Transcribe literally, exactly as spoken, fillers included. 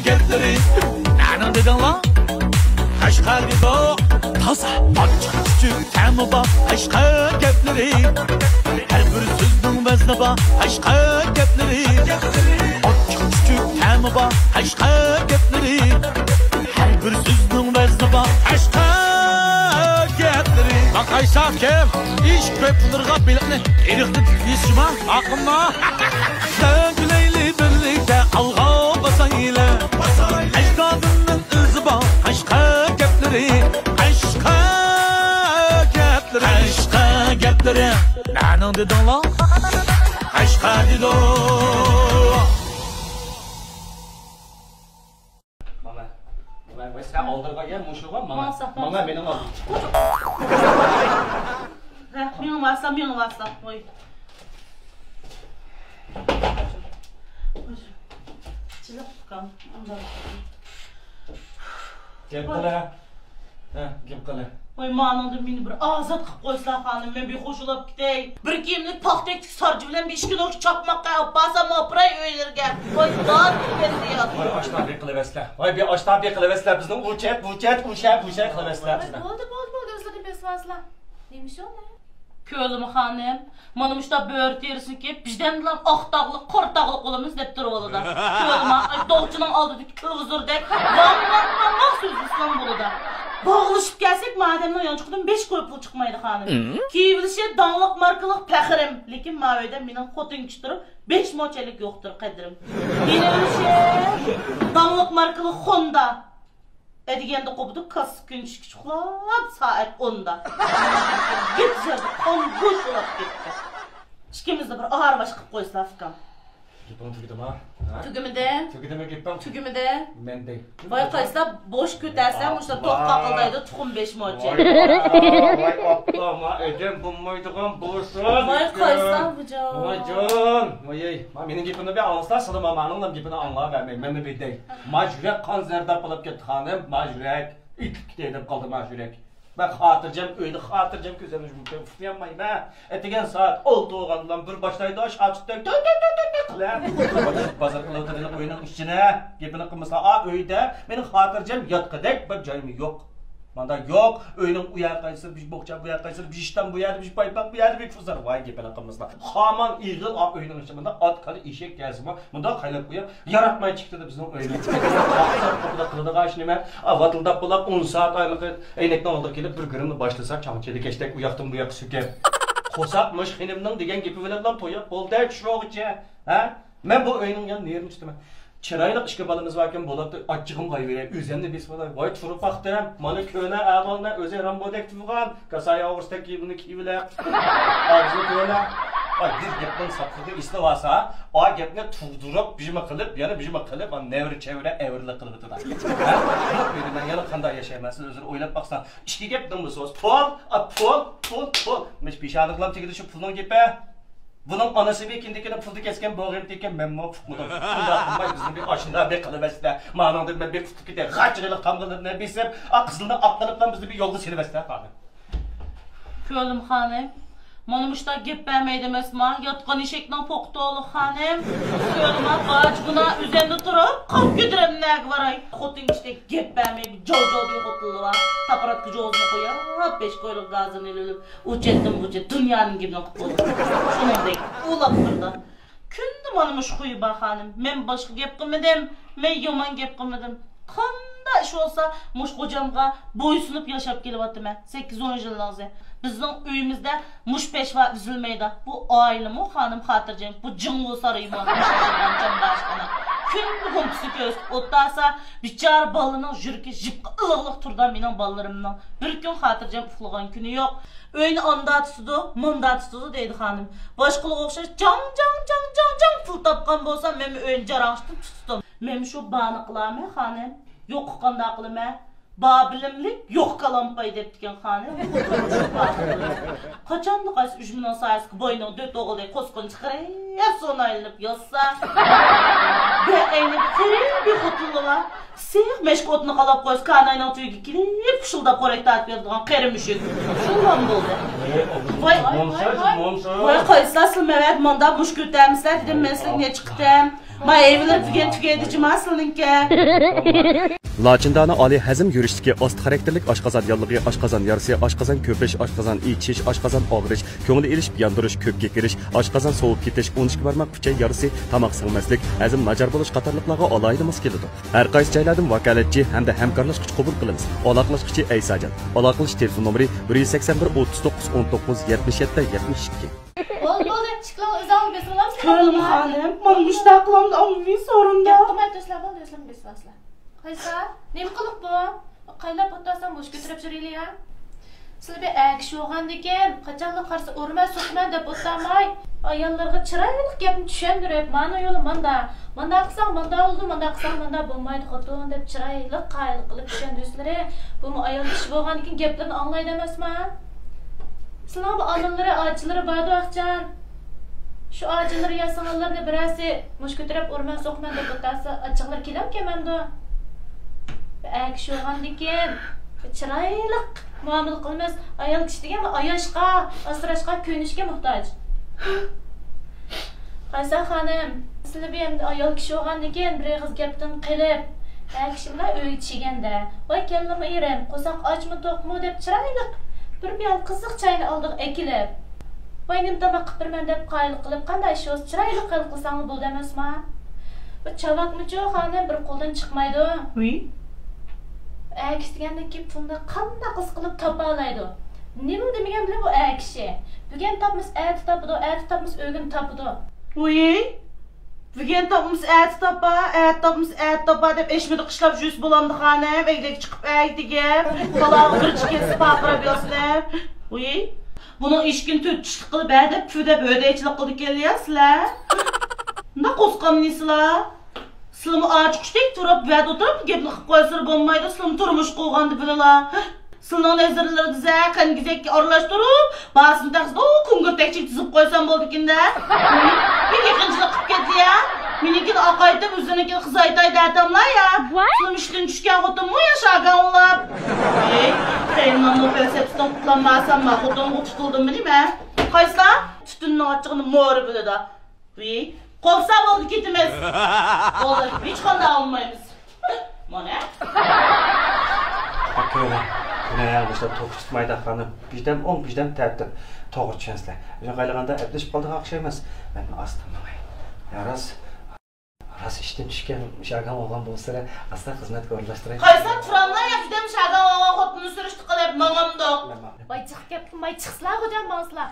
گەپلىرى نەنىڭ دېدىڭلار؟ قەشقەر دېدۇق. تازا ئاچچىق چۈچۈك تەمى بار قەشقەر گەپلىرى. ھەر بىر سۆزنىڭ ۋەزنى بار قەشقەر گەپلىرى. ئاچچىق چۈچۈك تەمى بار قەشقەر گەپلىرى. ھەر بىر سۆزنىڭ ۋەزنى بار قەشقەر گەپلىرى. باقايسا كىم؟ ئىش كۆپ بولۇرغا بېلىقنى ئېرىقتىن تۇتۇپ يېسىشما؟ ئاقىمما. سەن كۈلەيلى بىرلىكتە ئالغا باسايلى. ئەجدادىمنىڭ ئىزى بار قەشقەر گەپلىرى. قەشقەر گەپلىرى. قەشقەر گەپلىرى. نەنىڭ دېدىڭلار؟ قەشقەر دېدۇق. ماڭا. ماڭا، ۋاي، سەن ئالدىرىغا كەل، مۇشۇغا، ماڭا. ماڭا ساق، ماڭا، ماڭا. مېنىڭ ئالدىم. ھە، مېڭىۋالسا، مېڭىۋالسا. ۋاي. چىلىق تۇتقان. گەپ قىلە. ھە، گەپ قىلە. ۋاي، مانىڭدىن مېنى بىر ئازاد قىلىپ قويسىلا، خانىم، مەن بىخۇش بولاپ كېتەي. بىر كىيىملىك پاختەكتىك سارجا بىلەن بىر ئىككى نوچى چاقماق ئەپ بارسام ئاپىراي ئۆيلىرىگە. ۋاي، دادىل ۋەسىيەت. ۋاي، ئاشتابى قىلىۋەتسىلە. ۋاي، بىر ئاشتابى قىلىۋەتسىلە. بىزنىڭ ئۇ چەت، بۇ چەت، ئۇ شە، بۇ شە قىلىۋەتسىلە بىزنى. بولدى، بولدى، بولدى، ئۆزلىرىنى بېسىۋالسىلا. نېمە ئىش ئۇ؟ كۆلىمە خانىم، مانا مۇشۇنداق بۆرە تېرىسىنى كىيىپ، بىردەمدىلا ئاق تاغلىق، قارا تاغلىق بولىمىز دەپ تۇرۇۋالىدۇ. كۆلىمە، ئاي، دوغچىنىڭ ئالدىدىكى تېلېۋىزوردەك ۋاڭ ۋاڭ ۋاڭ ۋاڭ سۆزلىسىلا بولىدۇ. باغلىشىپ كەلسەك، مادەمنىڭ يانچۇقىدىن بەش كوي پۇل چىقمايدۇ، خانىم. كىيىۋېلىشى داڭلىق ماركىلىق پەخرىم، لېكىن ماۋۇ يەردە مېنىڭ خوتۇن كىشى تۇرۇپ، بەش مو چەنلىك يوقتۇر قەدرىم. كىيىۋېلىشى داڭلىق ماركىلىق خوندا. ئەدىگەندە قوپىدۇ، كاسسا كۈنچىكى ئۇخلاپ، سائەت ئوندا. گېپى يەردە قان گۇش ئۇلاپ كەتتى. ئىككىمىزنى بىر ئارىۋاش قىلىپ قويسىلا، ئۇكام. گېپىڭ تۈگىدىما؟ ھە؟ تۈگىمىدى. تۈگىدىمۇ گېپىڭ؟ تۈگىمىدى. مەن دەي. ۋاي قايسىلا بوش كۆتەرسە، مۇشۇ توق قاقىلدايدۇ، تۇخۇم بەش موچى. ۋاي، ۋاي، ئاپتاما ئۆدەم بولمايدىغان بولسۇن. ۋاي قايسىلا بۇجان. ۋاي جان، ۋاي، ما مېنىڭ گېپىمنى بىر ئاڭلىسىلا، سىلى مامانىڭلام گېپىنى ئاڭلاۋەرمەي، مەنمۇ بىر دەي. ما يۈرەك قان زەرداب بولۇپ كەتتى خانىم، ما يۈرەك ئېتىلىپ كېتەي دەپ قالدى ما يۈرەك. مەن خاتىرجەم ئۆيدە خاتىرجەم كۆزۈمنى يۇمۇپ ئۇخلىيالمايمەن. ئەتىگەن سائەت ئالتە بولغاندىلا بىر باشلايدۇ شاتۇتتەك تۆ تۆ تۆ تۆ تۆ قىلىپ. بازار قىلىۋاتىدۇ ئۆينىڭ ئىچىنى. گېپىنى قىلمىسا ئا ئۆيدە مېنىڭ خاتىرجەم ياتقۇدەك بىر جايمۇ يوق. ماندا يوق، ئۆينىڭ ئۇ يەر قايسى، بىر بوغچا بۇ يەر قايسى، بىر ئىشتان بۇ يەردە، بىر پايپاق بۇ يەردە، بىر فۇزار. ۋاي گېپىنى قىلمىسىلا. خامان ئېغىل ئا ئۆينىڭ ئىچى مۇنداق ئات، كالا، ئېشەك كەلسىمۇ مۇنداق قايلاپ قويۇپ ياراتماي چىقتى بىزنىڭ ئۆينى. قاپىدا قىلىدىغان ئىش نېمە؟ ئا، ۋاتىلداپ بولاپ ئون سائەت ئايلىقى ئەينەكنىڭ ئالدىغا كېلىپ بىر گىرىمنى باشلىسا چاڭچىدى كەچتەك ئۇ ياقتىن بۇ ياققا سۆكۈپ. قورساق مۇش خېنىمنىڭ دېگەن گېپى بىلەنلا تويۇپ بولدى چۈشۈرگىچە. ھە؟ مەن بۇ ئۆينىڭ يەنە نېرىنى تۇتىمەن. چىرايلىق ئىككى بالىمىز باركەن بولاتتى، ئاچچىقىم قايبېرەي، ئۆزۈمنى بېسىۋالاي. ۋاي تۇرۇپ باقتىم، مانا كۆنە ئەھۋالنى ئۆزى رامبودەك تۇغان، كاسايا ئوغرىسىدەك كىيىمنى كىيىۋېلىپ، ئاغزىنى كۆنە. ۋاي بىر گەپنىڭ ساقلىقى ئېسىلىۋالسا، ئا گەپنى تۇغدۇرۇپ، بىژىمە قىلىپ، يەنە بىژىمە قىلىپ، ئا نەۋرە چەۋرە ئەۋرىلىك قىلىۋېتىدۇ. ھە؟ بۇ ئۆيدە مەن يەنە قانداق ياشايمەن؟ سىز ئۆزىڭىز ئويلاپ باقساڭ. ئىككى گەپنىڭ بىر سوز. پۇل، ئا پۇل، پۇل، پۇل. مۇشۇ پېشانىغىلام تېگىدۇ شۇ پۇلنىڭ گېپى. بۇنىڭ ئانىسى بىر كىندىكىنى پۇلدا كەسكەن بوغۇم تېكىن مەنمۇ ئۇقمىدىم. شۇنداق قىلماي بىزنى بىر ئاشۇنداق بىر قىلىۋەتسىلە. مانىڭدىن مەن بىر قۇتۇلۇپ كېتەي. غاچ غىلىق تامغىلىرىنى بېسىپ، ئا قىزىلنى ئاق قىلىپلا بىزنى بىر يولغا سېلىۋەتسىلە قالدى. كۆلۈم خانىم، مانا مۇشۇنداق گەپ بەرمەي دېمەسما، ياتقان ئېشەكنىڭ پوقى تولۇق خانىم. كۆلىما باج گۇناھ ئۆزەمدە تۇرۇپ، قاپ كۆتۈرەمدۇ نەگە باراي. خوتۇن كىشىدەك گەپ بەرمەي، جاۋ جاۋ دېگەن خوتۇنلا بار. تاپىراتقا جوزىنى قويۇپ، بەش كويلۇق گازىنى ئېلىپ، ئۇ چەتتىن بۇ چەت دۇنيانىڭ گېپىنى قىلىپ قويدى. شۇنىڭدەك ئۇلاپ بىردا. كۈندە مانا مۇشۇ خۇيى بار خانىم. مەن باشقا گەپ قىلمىدىم. مەن يامان گەپ قىلمىدىم. قانداق ئىش بولسا مۇشۇ خوجامغا بويسۇنۇپ ياشاپ كېلىۋاتىمەن. سەككىز ئون يىلنىڭ ئىزى. بىزنىڭ ئۆيىمىزدە مۇشۇ پەشۋا ئۈزۈلمەيدۇ. بۇ ئائىلىمۇ خانىم خاتىرجەم. بۇ جىڭۋۇ سارىيىمۇ مۇشۇ ئاشۇرغان جانداشقىنى. كۈندە گۇمپىسىنى كۆرسىتىپ ئولتۇرسا، بىچارە بالىنىڭ يۈرىكى يىپقا ئىلىغلىق تۇرىدۇ مېنىڭ بالىلىرىمنىڭ. بىر كۈن خاتىرجەم ئۇخلىغان كۈنى يوق. ئۆينى ئاندا تۇتىدۇ، مۇندا تۇتىدۇ دەيدۇ خانىم. باشقىلىغا ئوخشاش جاڭ، جاڭ، جاڭ، جاڭ، جاڭ پۇل تاپقان بولسام، مەنمۇ ئۆينى جاراڭشىتىپ تۇتتۇم. مەنمۇ شۇ بارنى قىلارمەن خانىم. يوققا قانداق قىلىمەن؟ بار بىلىملىك، يوق كالامپاي دەپتىكەن خانىم. قاچاندا قايسى ئۈجمىنىڭ سايىسىغا بوينىڭ دۆت ئوغلى قوسقىنى چىقىرىپ، سۇنى ئايلىنىپ يازسا، بىر ئەينەك خېرى بىر خوتۇنلا بار. سىق مەشكە ئوتنى قالاپ قويسا، كاناينىڭ تۈۋىگە كېلىپ پۇشۇلداپ خورەك تارتىپ ياتىدىغان قېرى مۈشۈك. شۇنداقمۇ بولدى؟ ۋاي، ۋاي، ۋاي، ۋاي، قايسىلار سىلەر مەۋەت ماندا مۇش كۆتەمسىلەر دېدىم مەن سىلەرگە نەچچە قېتىم. ما ئەيۋىلەر بۈگۈن تۈگەيدى جىما سىلىنىڭكى. لاچىندانە ئالىي ھەزىم يۈرۈشتىكى ئاستا خاراكتېرلىك ئاشقازان ياللۇغى، ئاشقازان يارىسى، ئاشقازان كۆپۈش، ئاشقازان ئېچىش، ئاشقازان ئاغرىش، كۆڭۈل ئېلىشىپ ياندۇرۇش، كۆپ كېكىرىش، ئاشقازان سوۋۇپ كېتىش، ئون ئىككى بارماق ئۈچەي يارىسى، تاماق سىڭمەسلىك، ھەزىم ناچار بولۇش قاتارلىقلارغا ئالاھىدە ماس كېلىدۇ. ھەر قايسى جايلاردىن ۋاكالەتچى ھەمدە ھەمكارلاشقۇچى قوبۇل قىلىمىز. ئالاقىلەشكۈچى ئەيساجان. ئالاقىلىشىش تېلېفون نومۇرى: بىر يۈز سەكسەن بىر، ئوتتۇز توققۇز، ئون توققۇز، يەتمىش يەتتە، يەتمىش ئىككى. بولدى، بولدى، ئىشىكلەرنى ئۆزۈڭلار بېسىۋالامسىلەر. كۆرۈلدى خانىم، مانا مۇشۇنداق قىلامدۇ ئاڭلىۋى سورۇندا. گەپ قىلماي تۇرسىلەر، بولدى، ئۆزلىرىڭ بېسىۋالسىلەر. قايسا؟ نېمە قىلىق بۇ؟ قايلاپ ئولتۇرساڭ بوش كۆتۈرۈپ يۈرەيلى يا. سىلى بىر ئەر كىشى بولغاندىكىن، قاچانلا قارىسا ئۇرىمەن، سوقىمەن دەپ ئولتۇرماي، ئاياللارغا چىرايلىق گەپنى چۈشەندۈرۈپ، مانا يولى ماندا، مانداق قىلساڭ ماندا بولىدۇ، مانداق قىلساڭ ماندا بولمايدۇ خوتۇن دەپ چىرايلىق قايىل قىلىپ چۈشەندۈرسىلىرى، بۇمۇ ئايال كىشى بولغاندىكىن گەپلىرىنى ئاڭلايدۇ ئەمەسما؟ سىلىنىڭ بۇ ئانىلىرى، ئاچىلىرى باردۇ ئاخچان. شۇ ئاچىلىرى يا سىڭىللىرىنى بىرەرسى مۇش كۆتۈرۈپ ئۇرىمەن، سوقىمەن دەپ ئولتۇرسا، ئاچچىقلىرى كېلەمكەن مەمدۇ؟ ئەر كىشى بولغاندىكىن چىرايلىق مۇئامىلە قىلىمىز. ئايال كىشى دېگەن ئاياشقا، ئاسراشقا، كۆيۈنۈشكە موھتاج. قايسا خانىم، سىلى بىر ئايال كىشى بولغاندىكىن بىر ئېغىز گەپتىن قېلىپ، ئەر كىشى بىلەن ئۆيگە چىگەندە، ۋاي كەللىمۇ ئېرىم، قورساق ئاچمۇ توقمۇ دەپ چىرايلىق بىر پىيالە قىزىق چاينى ئالدىغا ئەكېلىپ، ۋاي نېمە تاماق قىلىپ بېرىمەن دەپ قايىل قىلىپ، قانداق ئىش بولسا چىرايلىق ھەل قىلساڭلا بولدى ئەمەسما؟ بۇ چاۋاكمۇچۇ خانىم بىر قولدىن چىقمايدۇ. ۋىي. ئەر كىشى دېگەندىن كېيىن پۇلنى قانداق قىلسا قىلىپ تاپالايدۇ. نېمىلا دېمىگەن بىلەن بۇ ئەر كىشى. بۈگۈن تاپمىسا ئەتە تاپىدۇ، ئەتە تاپمىسا ئۆگۈن تاپىدۇ. ۋىي. بۈگۈن تاپمىسا ئەتە تاپا، ئەتە تاپمىسا ئەتە تاپا دەپ ئېشمىدە قىشلاپ يۈرسە بولامدۇ خانىم، ئەگدەك چىقىپ ئەگدىگە. بالاغا بىر چىكەنسە پارقىراپ ياسىنىپ. ۋىي. بۇنىڭ ئىشىكىنى تۆت چىشلىق قىلىپ ھە دەپ پۈ دەپ ھۆدەيچىلىك قىلىدىكەنلىيە سىلەر. مۇنداق قورسىقامنىسىلا. سىلىمۇ ئاچىقۇشتەك تۇرۇپ ۋەدە ئولتۇرۇپ گەپنى قىلىپ قويسىلا بولمايدۇ، سىلىمۇ تۇرمۇش قۇرغاندا بىلىلا. سىلىنىڭ نەزەرلىرىدىزە قەنگىزەككە ئارىلاشتۇرۇپ، باسما تەخسىدە كۇڭگۇرتەكچىلىك تىزىپ قويسام بولىدىكىندە. مېنى يېقىنچىلىق قىلىپ كەتتى يا. مېنىڭكىنى ئاقايتىپ، ئۆزىنىڭكىنى قىزايتاي دەتەملا يا. سىلىم ئىشتىن چۈشكەن خوتۇنمۇ يا شاگان ئۇلاپ. ئېي، خېنىمنىڭ پەلسەپىسىنى قۇتلانماسام، ما خوتۇنغا تۇتۇلدۇم نېمە؟ قايسىلار؟ تۈتۈننىڭ ئاچچىقىنى مورا بىلىدۇ. ۋىي، قوپسا بولدى، كېتىمىز. بولدى، ھېچقانداق ئالمايمىز. مانا. بەك كۆرە. مېنى ئاياغ باشلاپ توغرا تۇتمايدۇ خانىم. بىردەم ئوڭ، بىردەم تەتۈر. توغرا چۈشەنسىلەر. ئۆزۈڭ قايلىغاندا ئەپلىشىپ قالىدىغان ئوخشايمىز. مەن ئاستا ماڭاي. يا راست. راست ئىشتىن چۈشكەن شاگان بولغان بولسىلە، ئاستا خىزمەتكە ئورۇنلاشتۇراي. قايسا تۇراملا ياخشىدەم شاگان بولغان خوتۇننى سۈرۈشتە قىلىپ ماڭامدۇق. ماي چىقىپ كەتتى، ماي چىقسىلا غوجام ماڭسىلا.